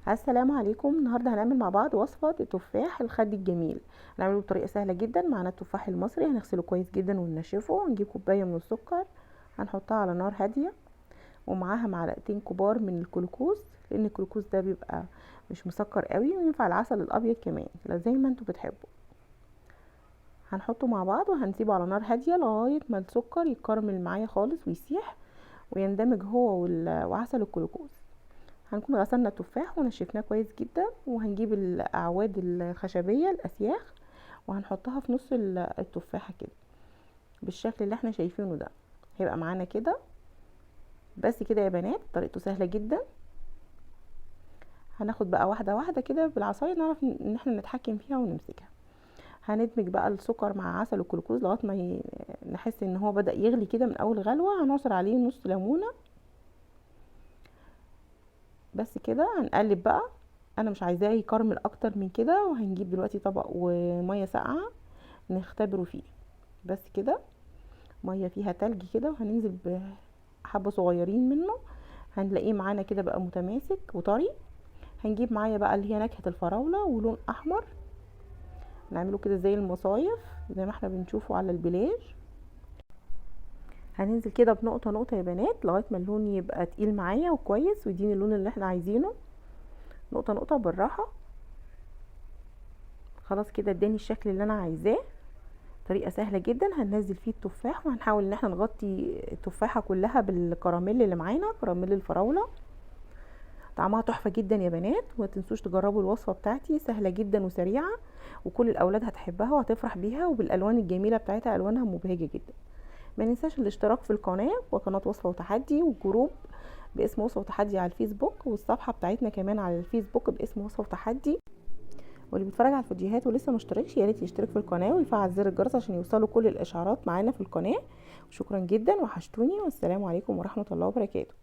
السلام عليكم. النهارده هنعمل مع بعض وصفه التفاح الخد الجميل. هنعمله بطريقة سهلة جدا. معانا التفاح المصري، هنغسله كويس جدا وننشفه، ونجيب كوباية من السكر هنحطها على نار هادية، ومعاها معلقتين كبار من الجلوكوز، لان الجلوكوز ده بيبقى مش مسكر قوي، وينفع العسل الابيض كمان لا زي ما انتوا بتحبوا. هنحطه مع بعض وهنسيبه على نار هادية لغاية ما السكر يتكرمل معايا خالص ويسيح ويندمج هو وعسل الجلوكوز. هنكون غسلنا التفاح ونشفناه كويس جدا، وهنجيب الاعواد الخشبية الاسياخ وهنحطها في نص التفاحة كده بالشكل اللي احنا شايفينه ده، هيبقى معانا كده. بس كده يا بنات، طريقته سهلة جدا. هناخد بقى واحدة واحدة كده بالعصايه نعرف ان احنا نتحكم فيها ونمسكها. هندمج بقى السكر مع عسل الجلوكوز لغاية ما نحس ان هو بدا يغلي كده من اول غلوه. هنعصر عليه نص ليمونه بس كده. هنقلب بقى، انا مش عايزاه يكرمل اكتر من كده. وهنجيب دلوقتي طبق ومية ساقعه نختبره فيه بس كده، مية فيها تلج كده، وهننزل بحبه صغيرين منه، هنلاقيه معانا كده بقى متماسك وطري. هنجيب معايا بقى اللي هي نكهة الفراوله ولون احمر، نعمله كده زي المصايف زي ما احنا بنشوفه على البلاج. هننزل كده بنقطة نقطة يا بنات لغاية ما اللون يبقى تقيل معايا وكويس ويديني اللون اللي احنا عايزينه، نقطة نقطة بالراحة. خلاص كده اداني الشكل اللي انا عايزاه. طريقه سهلة جدا. هننزل فيه التفاح وهنحاول ان احنا نغطي التفاحة كلها بالكراميل اللي معانا، كراميل الفراوله. طعمها تحفة جدا يا بنات، وما تنسوش تجربوا الوصفة بتاعتي، سهلة جدا وسريعة، وكل الاولاد هتحبها وهتفرح بيها، وبالالوان الجميلة بتاعتها، الوانها مبهجه جدا. ما ننساش الاشتراك في القناة وقناة وصفه وتحدي، وجروب باسم وصفه وتحدي على الفيسبوك، والصفحة بتاعتنا كمان على الفيسبوك باسم وصفه وتحدي. واللي بيتفرج على الفيديوهات ولسه ما اشتركش يا ريت يشترك في القناة ويفعل زر الجرس عشان يوصلوا كل الاشعارات معانا في القناة. وشكرا جدا، وحشتوني، والسلام عليكم ورحمة الله وبركاته.